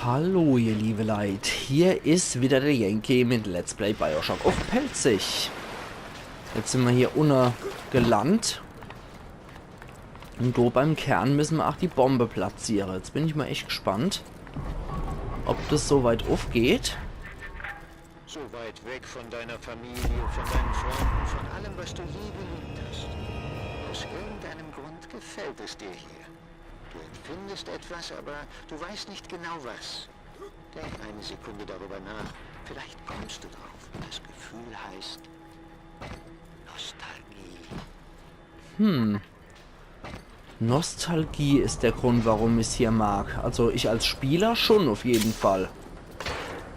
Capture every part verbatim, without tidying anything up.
Hallo, ihr liebe Leit. Hier is wieder der Yankee mit Let's Play BioShock uff Pälzisch. Jetzt sin mer hier unne gelandt. Un do beim Kern misse mer ach die Bombe platziere. Jetzt bin ich mol echt gespannt, ob des so weit uffgeht. So weit weg von deiner Familie, von deinen Freunden, von allem, was du je geliebt hast. Aus irgendeinem Grund gefällt es dir hier. Du empfindest etwas, aber du weißt nicht genau was. Denk eine Sekunde darüber nach. Vielleicht kommst du drauf. Das Gefühl heißt Nostalgie. Hm. Nostalgie is der Grund, warum ich's hier mag. Also ich als Spieler schon uff jeden Fall.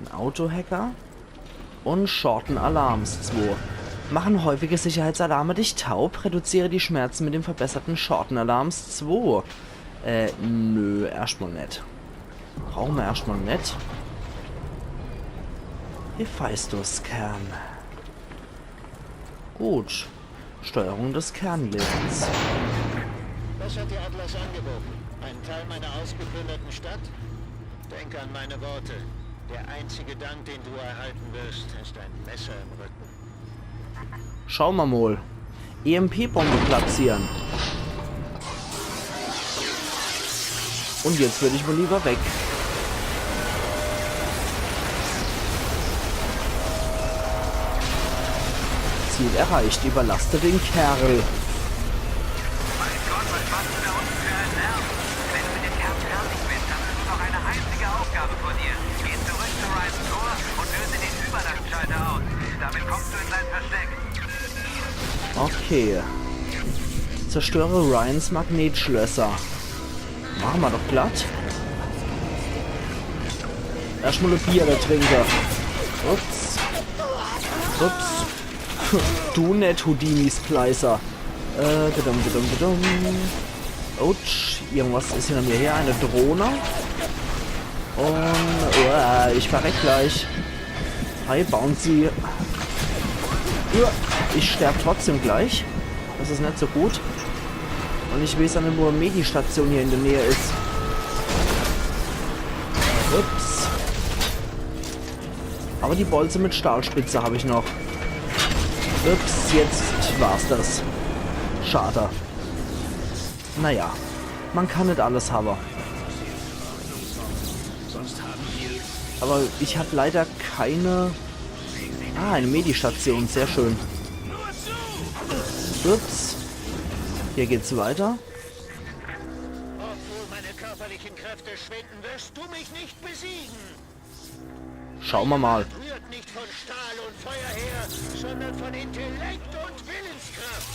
En Autohacker. Un Shorten Alarms zwei. Machen häufige Sicherheitsalarme dich taub, reduziere die Schmerzen mit dem verbesserten Shorten Alarms zwei. Äh, nö, erscht mol net. Brauche mer erscht mol net. Hephaistos Kern. Gut. Steuerung des Kernlevels. Was hat dir Atlas angeboten? Einen Teil meiner ausgeplünderten Stadt? Denk an meine Worte. Der einzige Dank, den du erhalten wirst, ist ein Messer im Rücken. Schaue mer mol. E M P-Bombe platziere. Un jetzt würd ich mol lieber weg. Ziel erreicht. Überlaste den Kerl. Mein Gott, was machst du da unten für einen Lärm? Wenn du mit dem Kampf fertig bist, dann hast du noch eine einzige Aufgabe vor dir. Geh zurück zu Ryan's Core und löse den Überlastschalter aus. Damit kommst du in sein Versteck. Okay. Zerstöre Ryans Magnetschlösser. Mache mer doch glatt. Erscht mol e Bier do trinke. Ups. Ups. Du net, Houdini-Splicer. Äh, gedum, gedum, gedum. Autsch, irgendwas is hinter mir her. Eine Drohne. Un, uah, ich verreck gleich. Hi, Bouncy. Uah, ich sterb trotzdem gleich. Des is net so gut. Un ich weeß ach net, wo e Medi-Station hier in der Nähe is. Ups. Aber die Bolze mit Stahlspitze hab ich noch. Ups, jetzt war's des. Schade. Naja, man kann net alles hawwe. Aber ich hab leider keine... Ah, eine Medi-Station, sehr schön. Ups. Hier geht's weiter. Obwohl meine körperlichen Kräfte schwinden, wirst du mich nicht besiegen. Schaue mer mol. Rührt nicht von Stahl und Feuer her, sondern von Intellekt und Willenskraft.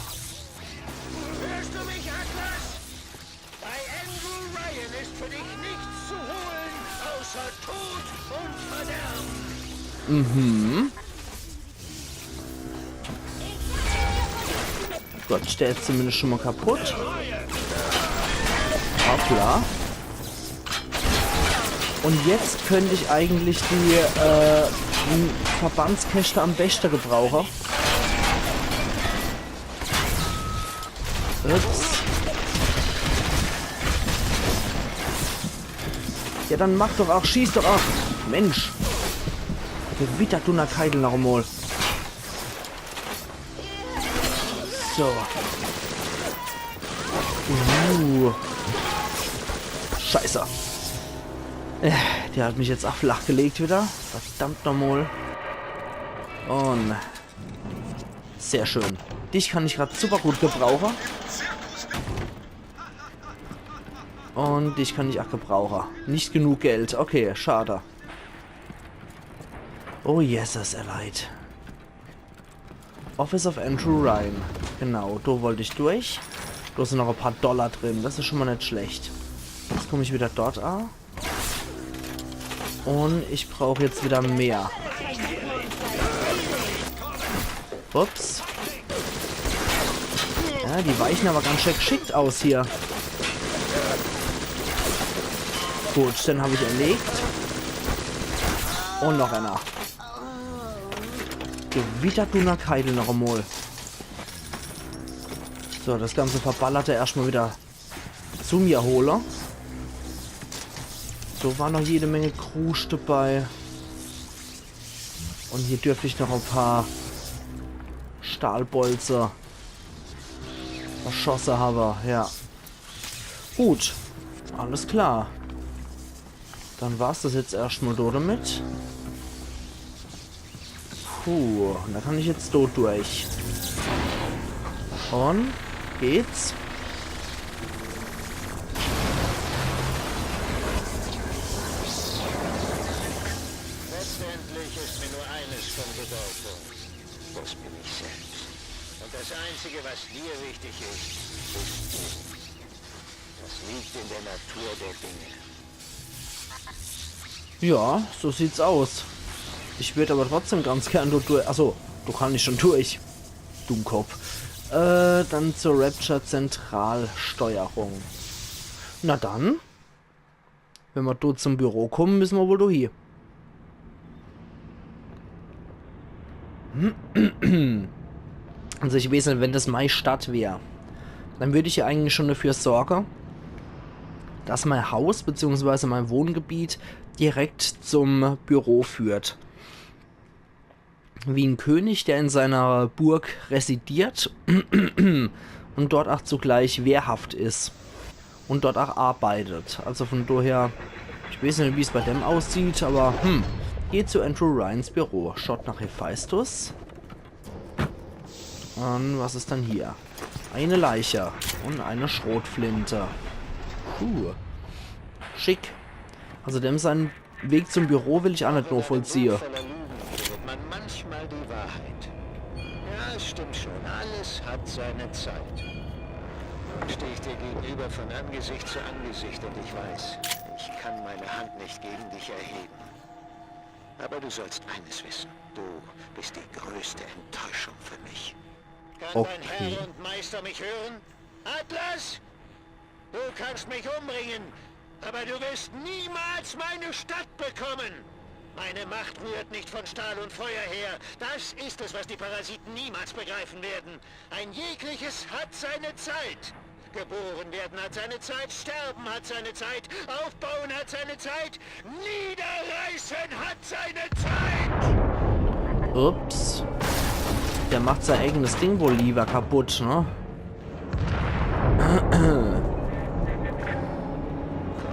Hörst du mich, Atlas? Bei Andrew Ryan ist für dich nichts zu holen, außer Tod und Verderben. Mhm. Gut, der is zumindest schon mol kaputt. Hoppla. Un jetzt könnt ich eigentlich die, äh, Verbandskäschte am beschte gebrauche. Ups. Ja, dann mach doch ach, schieß doch ach. Mensch. Gewitter Dunnerkeidel noch emol. So. Uh. Scheiße. Äh, der hat mich jetzt ach flach gelegt wieder. Verdammt nochmol. Un sehr schön. Dich kann ich grad super gut gebrauche. Un dich kann ich ach gebrauche. Net genug Geld. Okay, schade. Oh Jesus, Allied. Office of Andrew Ryan. Genau, do wollt ich durch. Do sin noch e paar Dollar drin. Des is schon mol net schlecht. Jetzt komm ich wieder dort a. Un ich brauch jetzt wieder mehr. Ups. Ja, die weichen aber ganz schön geschickt aus hier. Gut, den hab ich erlegt. Un noch einer. Gewitter Dunnerkeidel noch emol. So, des ganze Verballerte erscht mol wieder zu mir hole. Do war noch jede Menge Krusch dabei. Und hier dürft ich noch e paar Stahlbolze verschosse habe, ja. Gut, alles klar. Dann war's das jetzt erscht mal do damit. Puh, da kann ich jetzt do durch. Und geht's? Letztendlich ist mir nur eines von Bedeutung. Das bin ich selbst. Und das Einzige, was dir wichtig ist, bist du. Das liegt in der Natur der Dinge. Ja, so sieht's aus. Ich würd aber trotzdem ganz gern do durch. Achso, do kann ich schon durch. Dummkopf. Äh, dann zur Rapture-Zentralsteuerung. Na dann. Wenn mer do zum Büro kommen, müssen mer wohl do hie. Also ich weiß net, wenn das mei Stadt wär, dann würd ich ja eigentlich schon dafür sorge, dass mei Haus beziehungsweise mei Wohngebiet direkt zum Büro führt. Wie ein König, der in seiner Burg residiert und dort auch zugleich wehrhaft ist und dort auch arbeitet. Also von daher, ich weiß nicht, wie es bei dem aussieht, aber hm, geht zu Andrew Ryans Büro, schaut nach Hephaistos. Und was ist dann hier? Eine Leiche und eine Schrotflinte. Puh. Schick. Also dem sein Weg zum Büro will ich auch nicht nachvollziehe. Voller Lügen findet man manchmal die Wahrheit. Ja, es stimmt schon. Alles hat seine Zeit. Nun stehe ich dir gegenüber von Angesicht zu Angesicht und ich weiß, ich kann meine Hand nicht gegen dich erheben. Aber du sollst eines wissen. Du bist die größte Enttäuschung für mich. Kann dein Okay. Herr und Meister mich hören? Atlas? Du kannst mich umbringen, aber du wirst niemals meine Stadt bekommen. Meine Macht rührt nicht von Stahl und Feuer her. Das ist es, was die Parasiten niemals begreifen werden. Ein jegliches hat seine Zeit. Geboren werden hat seine Zeit, sterben hat seine Zeit, aufbauen hat seine Zeit, niederreißen hat seine Zeit. Ups. Der macht sein eigenes Ding wohl lieber kaputt, ne?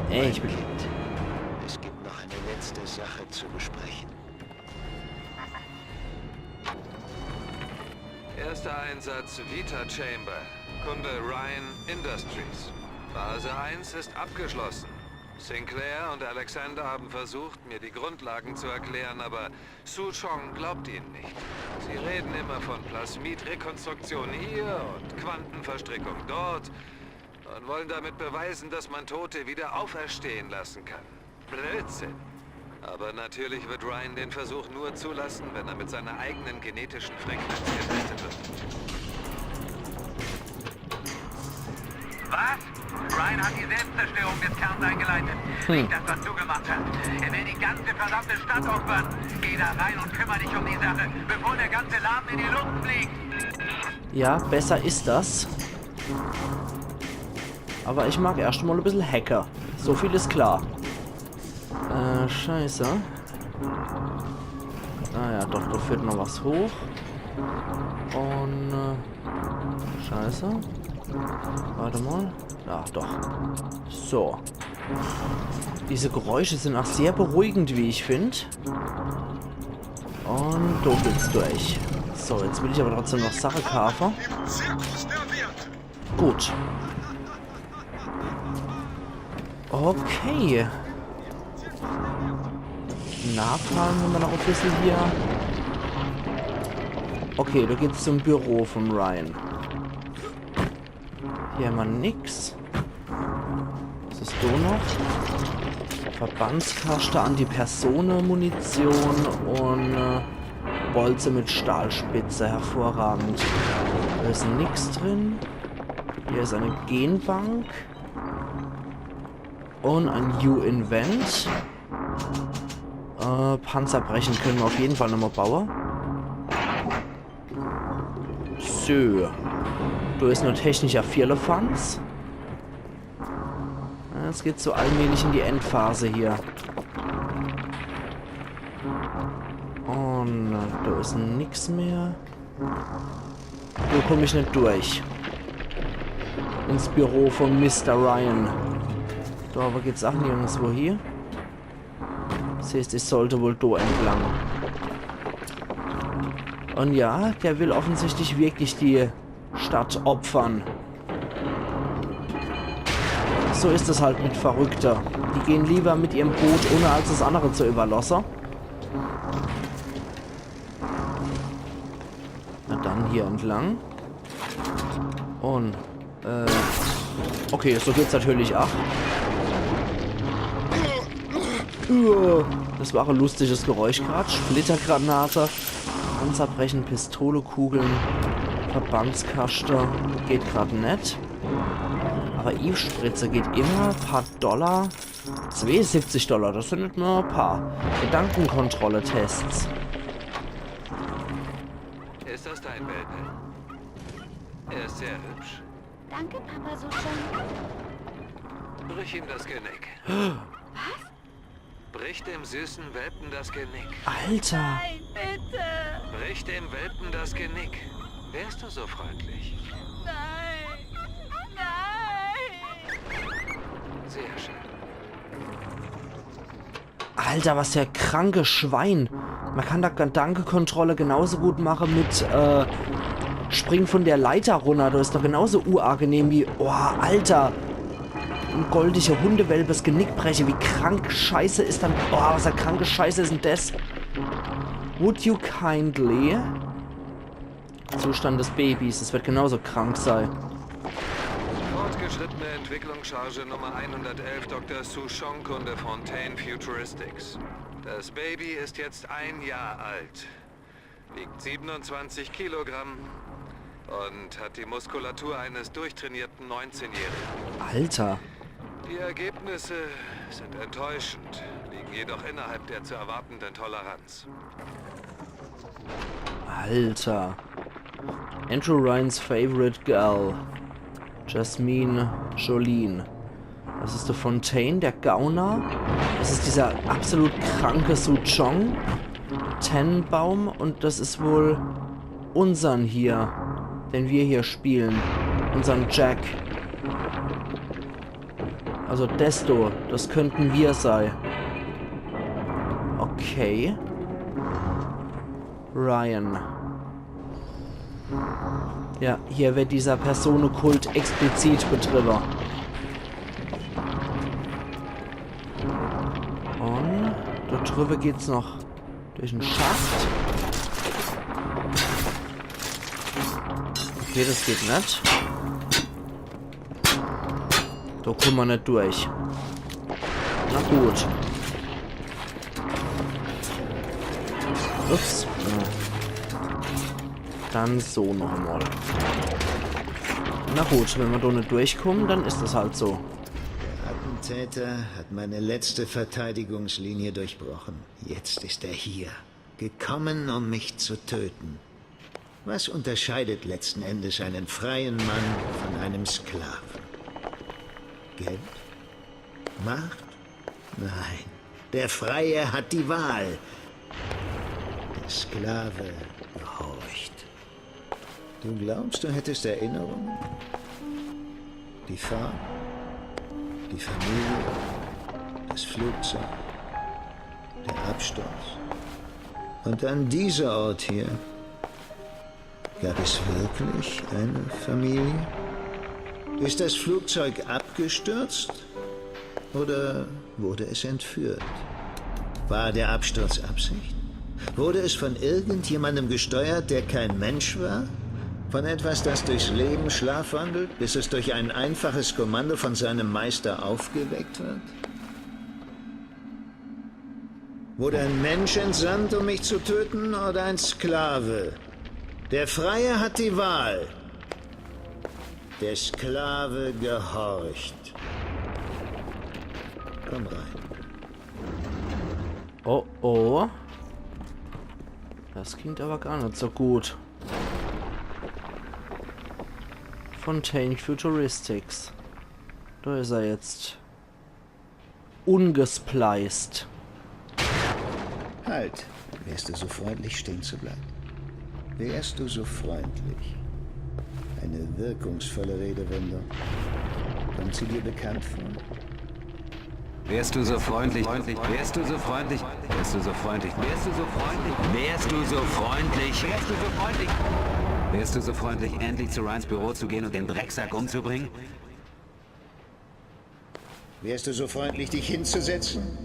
Ey, ich bin... Es gibt noch eine letzte Sache zu besprechen. Erster Einsatz Vita Chamber. Kunde Ryan Industries. Phase eins ist abgeschlossen. Sinclair und Alexander haben versucht, mir die Grundlagen zu erklären, aber Su Chong glaubt ihnen nicht. Sie reden immer von Plasmidrekonstruktion hier und Quantenverstrickung dort und wollen damit beweisen, dass man Tote wieder auferstehen lassen kann. Blödsinn. Aber natürlich wird Ryan den Versuch nur zulassen, wenn er mit seiner eigenen genetischen Frequenz getestet wird. Was? Ryan hat die Selbstzerstörung des Kerns eingeleitet. Nicht das, was du gemacht hast. Er will die ganze verdammte Stadt opfern. Geh da rein und kümmere dich um die Sache, bevor der ganze Laden in die Luft fliegt. Ja, besser is das. Aber ich mag erscht mal e bissel hacke. So viel is klar. Äh, scheiße. Ah ja, doch, da führt noch was hoch. Und, äh, scheiße. Warte mal. Ja, doch. So. Diese Geräusche sind auch sehr beruhigend, wie ich find. Und do geht's durch. So, jetzt will ich aber trotzdem noch Sache kaufe. Gut. Okay. Nachfahren wir mal noch e bissel hier. Okay, da geht's zum Büro von Ryan. Hier hämmer nix. Was is do noch? Verbandskaschte, Antipersone-Munition und, äh, Bolze mit Stahlspitze. Hervorragend. Da is nix drin. Hier is eine Genbank. Und ein U-Invent. Äh, Panzerbrechen können wir auf jeden Fall nochmal bauen. So. Du is nur technischer Firlefanz. Äh, Jetzt geht's so allmählich in die Endphase hier. Und do is nix mehr. Do komm ich net durch. Ins Büro von Mister Ryan. Do awwer geht's ach nirgendswo hie. Das heißt, ich sollt wohl do entlang. Und ja, der will offensichtlich wirklich die Stadt opfern. So is es halt mit Verrückte. Die gehn lieber mit ihrem Boot, ohne als das andere zu überlasse. Na dann hier entlang. Und, äh, okay, so geht's natürlich ach. Uah, das war e lustiges Geräusch grad. Splittergranate, Panzerbrechen, Pistole, Kugeln, Verbandskaschte. Geht grad net. Aber Eve-Spritze geht immer. Paar Dollar. Zwee siebzig Dollar, das sind net nur e paar. Gedankenkontrolle-Tests. Ist das dein Welpe? Er ist sehr hübsch. Danke, Papa Suchon. Brich ihm das Genick. Was? Brich dem süßen Welpen das Genick. Alter. Nein, bitte. Brich dem Welpen das Genick. Wärst du so freundlich? Nein. Nein. Sehr schön. Alter, was für e krankes Schwein. Man kann do Gedankenkontrolle genauso gut mache mit, äh, Spring von der Leiter runner. Das is doch genauso unangenehm wie, oh, Alter. Em goldige Hundewelpe das Genick breche. Wie krank Scheiße is dann, oh, was e kranke Scheiße is denn das? Would you kindly? Zustand des Babys, es wird genauso krank sei. Fortgeschrittene Entwicklungscharge Nummer hundertelf, Doktor Suchong, Kunde Fontaine Futuristics. Das Baby ist jetzt ein Jahr alt, wiegt siebenundzwanzig Kilogramm und hat die Muskulatur eines durchtrainierten Neunzehnjährigen. Alter. Die Ergebnisse sind enttäuschend, liegen jedoch innerhalb der zu erwartenden Toleranz. Alter. Andrew Ryan's favorite girl. Jasmine Jolene. Das is de Fontaine, der Gauner. Das is dieser absolut kranke Suchong. Tenenbaum. Und das is wohl unsern hier, den wir hier spielen. Unsern Jack. Also des do, das könnten wir sei. Okay. Ryan. Ja, hier wird dieser Personenkult explizit betrieben. Und dort drüber geht's noch durch en Schacht. Okay, das geht net. Do kumme mer net durch. Na gut. Ups. Ja. Dann so noch mal. Na gut, wenn mer do net durchkumme, dann is es halt so. Der Attentäter hat meine letzte Verteidigungslinie durchbrochen. Jetzt ist er hier. Gekommen, um mich zu töten. Was unterscheidet letzten Endes einen freien Mann von einem Sklaven? Geld? Macht? Nein. Der Freie hat die Wahl. Der Sklave gehorcht. Du glaubst, du hättest Erinnerungen? Die Farm? Die Familie? Das Flugzeug? Der Absturz? Und dann dieser Ort hier. Gab es wirklich eine Familie? Ist das Flugzeug abgestürzt oder wurde es entführt? War der Absturz Absicht? Wurde es von irgendjemandem gesteuert, der kein Mensch war? Von etwas, das durchs Leben schlafwandelt, bis es durch ein einfaches Kommando von seinem Meister aufgeweckt wird? Wurde ein Mensch entsandt, um mich zu töten, oder ein Sklave? Der Freie hat die Wahl. Der Sklave gehorcht. Komm rein. Oh oh. Das klingt aber gar net so gut. Fontaine Futuristics. Do is er jetzt. Ungespliced. Halt. Wärst du so freundlich, stehen zu bleiben? Wärst du so freundlich? Eine wirkungsvolle Redewendung. Kommt sie dir bekannt vor? Wärst du so freundlich, wärst du so freundlich, wärst du so freundlich, wärst du so freundlich, wärst du so freundlich, wärst du so freundlich, wärst du so freundlich, endlich zu Ryans Büro zu gehen und den Drecksack umzubringen? Wärst du so freundlich, dich hinzusetzen?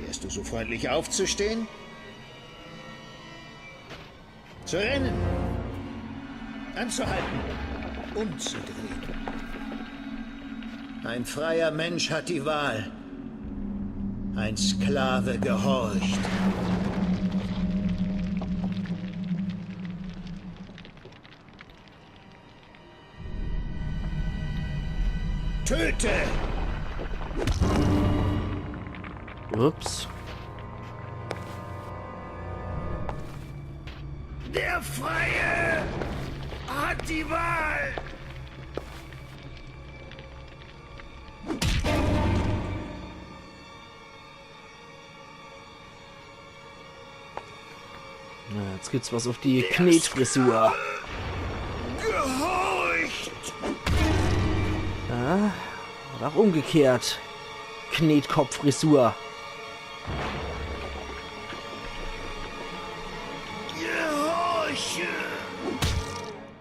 Wärst du so freundlich, aufzustehen? Zu rennen? Anzuhalten? Umzudrehen? Ein freier Mensch hat die Wahl. Ein Sklave gehorcht. Töte! Ups. Der Freie hat die Wahl! Na, jetzt gibt's was auf die Knetfrisur. Gehorcht! Ja, oder auch umgekehrt. Knetkopffrisur. Gehorche!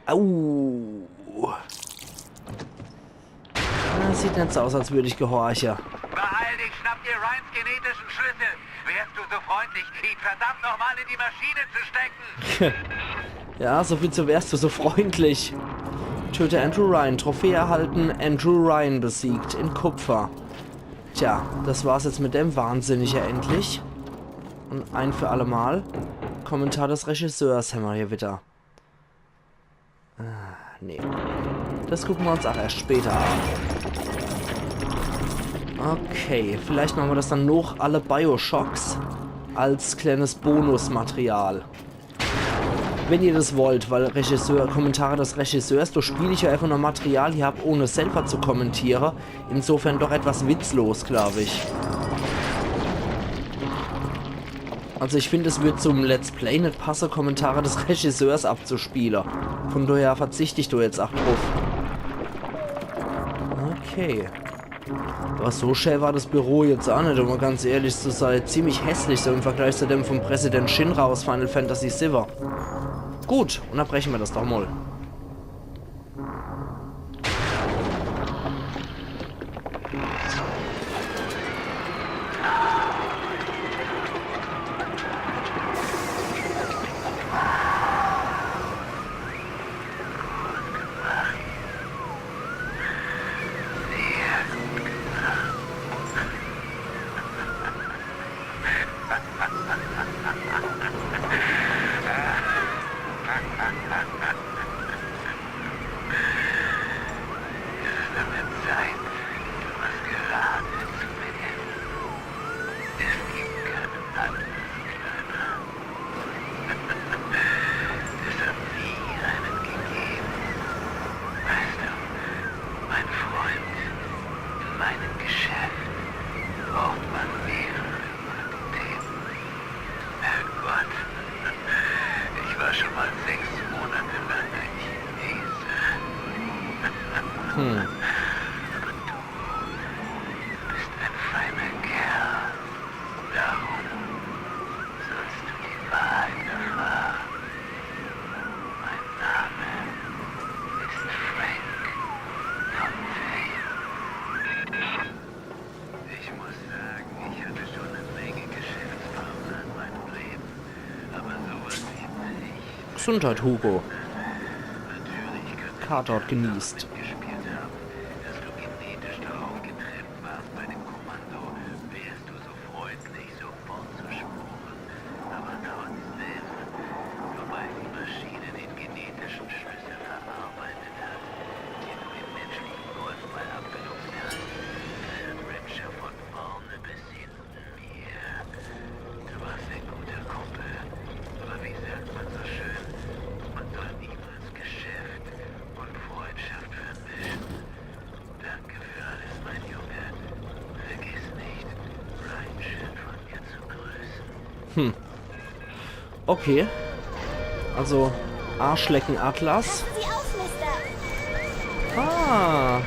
Au. Das sieht net so aus, als würde ich gehorche. Beeil dich, schnapp dir Ryans genetischen Schlüssel. Wärst du so freundlich, ihn verdammt nochmal in die Maschine zu stecken? Ja, so viel zu wärst du so freundlich. Töte Andrew Ryan. Trophäe erhalten. Andrew Ryan besiegt. In Kupfer. Tja, das war's jetzt mit dem Wahnsinnigen endlich. Und ein für alle Mal. Kommentar des Regisseurs hämmer hier wieder. Ah, nee. Das gucke mer uns auch erst später an. Okay, vielleicht mache mer das dann noch alle Bioshocks als kleines Bonusmaterial. Wenn ihr das wollt, weil Regisseur, Kommentare des Regisseurs, do spiel ich ja einfach nur Material hier ab, ohne selber zu kommentiere. Insofern doch etwas witzlos, glaub ich. Also ich find, es würd zum Let's Play net passe, Kommentare des Regisseurs abzuspiele. Von daher verzicht ich do jetzt auch druff. Okay. Aber so schä war das Büro jetzt auch net, um mal ganz ehrlich zu sein. Ziemlich hässlich, so im Vergleich zu dem vom Präsident Shinra aus Final Fantasy siwwe. Gut, unterbreche mer das doch mal. Gesundheit, Hugo. Tatort genießt. Hm. Okay. Also, Arschlecken Atlas. Passen Sie auf, Mister. Ah.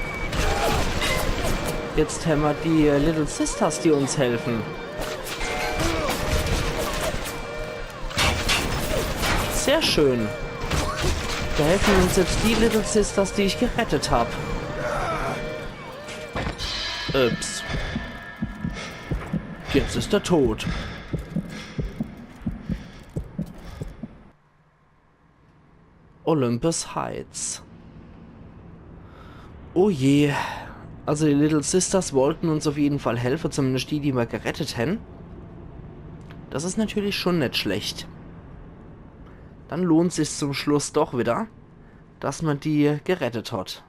Jetzt hämmer die Little Sisters, die uns helfen. Sehr schön. Da helfen uns jetzt die Little Sisters, die ich gerettet hab. Ups. Jetzt ist er tot. Olympus Heights. Oh je. Also die Little Sisters wollten uns auf jeden Fall helfen, zumindest die, die mer gerettet hän. Das ist natürlich schon net schlecht. Dann lohnt sich's zum Schluss doch wieder, dass mer die gerettet hat.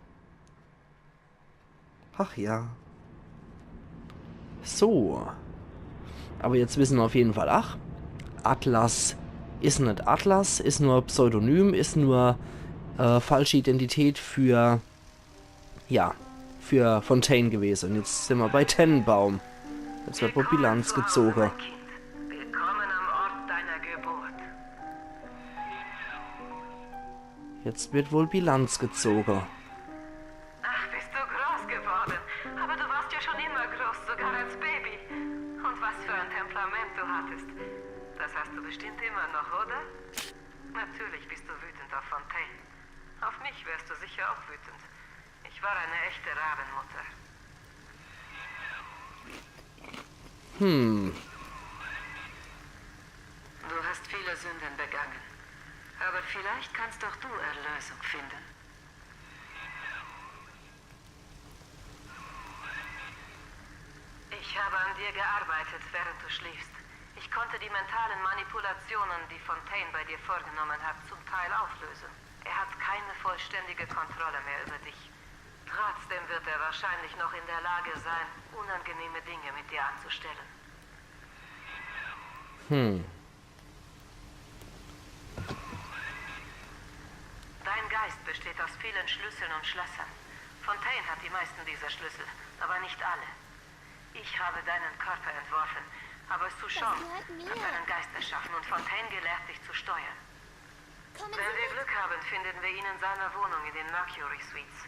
Ach ja. So. Aber jetzt wissen mer auf jeden Fall, ach, Atlas is net Atlas, is nur Pseudonym, is nur äh, falsche Identität für, ja, für Fontaine gewesen. Und jetzt sind wir bei Tenenbaum. Jetzt wird wohl Bilanz gezogen. Willkommen am Ort deiner Geburt. Jetzt wird wohl Bilanz gezogen. Ach, bist du groß geworden. Aber du warst ja schon immer groß, sogar als Baby. Und was für ein Temperament du hattest. Das hast du bestimmt immer noch, oder? Natürlich bist du wütend auf Fontaine. Auf mich wärst du sicher auch wütend. Ich war eine echte Rabenmutter. Hm. Du hast viele Sünden begangen. Aber vielleicht kannst auch du Erlösung finden. Ich habe an dir gearbeitet, während du schliefst. Ich konnte die mentalen Manipulationen, die Fontaine bei dir vorgenommen hat, zum Teil auflösen. Er hat keine vollständige Kontrolle mehr über dich. Trotzdem wird er wahrscheinlich noch in der Lage sein, unangenehme Dinge mit dir anzustellen. Hm. Dein Geist besteht aus vielen Schlüsseln und Schlössern. Fontaine hat die meisten dieser Schlüssel, aber nicht alle. Ich habe deinen Körper entworfen, aber Suchong Das gehört mir. hat deinen Geist erschaffen und Fontaine gelehrt, dich zu steuern. Kommen Wenn wir Sie Glück haben, finden wir ihn in seiner Wohnung in den Mercury Suites.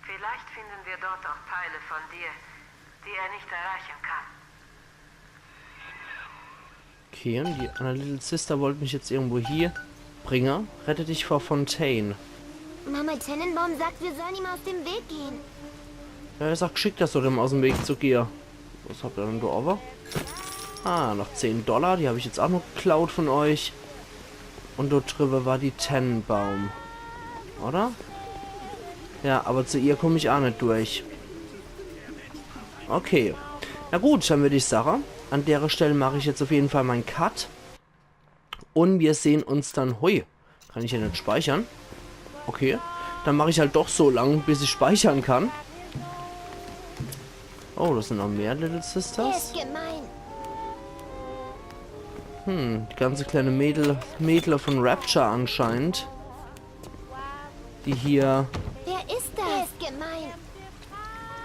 Vielleicht finden wir dort auch Teile von dir, die er nicht erreichen kann. Okay, und die andere Little Sister wollte mich jetzt irgendwo hier bringen. Rette dich vor Fontaine. Mama Tenenbaum sagt, wir sollen ihm aus dem Weg gehen. Ja, er sagt, schick das doch, dem aus dem Weg zu gehen. Was habt ihr denn da oben? Ah, noch zehn Dollar. Die habe ich jetzt auch noch geklaut von euch. Und dort drüber war die Tenenbaum. Oder? Ja, aber zu ihr komme ich auch nicht durch. Okay. Na gut, dann würde ich sagen, an der Stelle mache ich jetzt auf jeden Fall meinen Cut. Und wir sehen uns dann. Hui, kann ich hier nicht speichern? Okay. Dann mache ich halt doch so lang, bis ich speichern kann. Oh, das sind noch mehr Little Er Sisters. ist gemein. Hm, die ganze kleine Mädel, Mädler von Rapture anscheinend. Die hier, Wer ist das? Er ist gemein.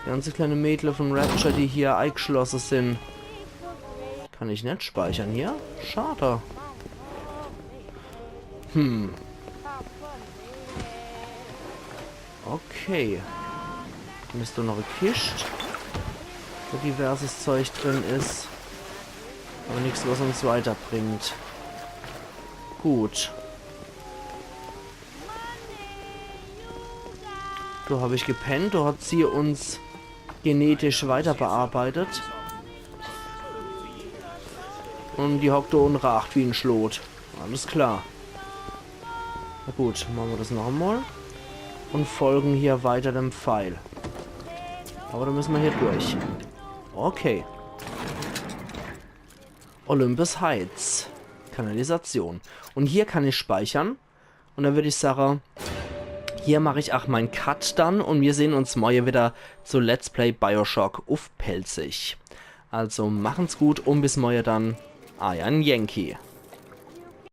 die ganze kleine Mädler von Rapture, die hier eingeschlossen sind. Kann ich nicht speichern hier? Schade. Hm. Okay. Dann ist da noch eine Kiste, wo diverses Zeug drin ist. Aber nichts, was uns weiterbringt. Gut. Da habe ich gepennt, da hat sie uns genetisch weiter bearbeitet. Und die hockt da und raacht wie ein Schlot. Alles klar. Na gut, machen wir das noch einmal. Und folgen hier weiter dem Pfeil. Aber da müssen wir hier durch. Okay. Olympus Heights. Kanalisation. Und hier kann ich speichern. Und dann würde ich sagen, hier mache ich auch meinen Cut dann. Und wir sehen uns morgen wieder zu Let's Play Bioshock uff Pälzisch. Also machen's gut und bis morgen dann. Eier Yankee.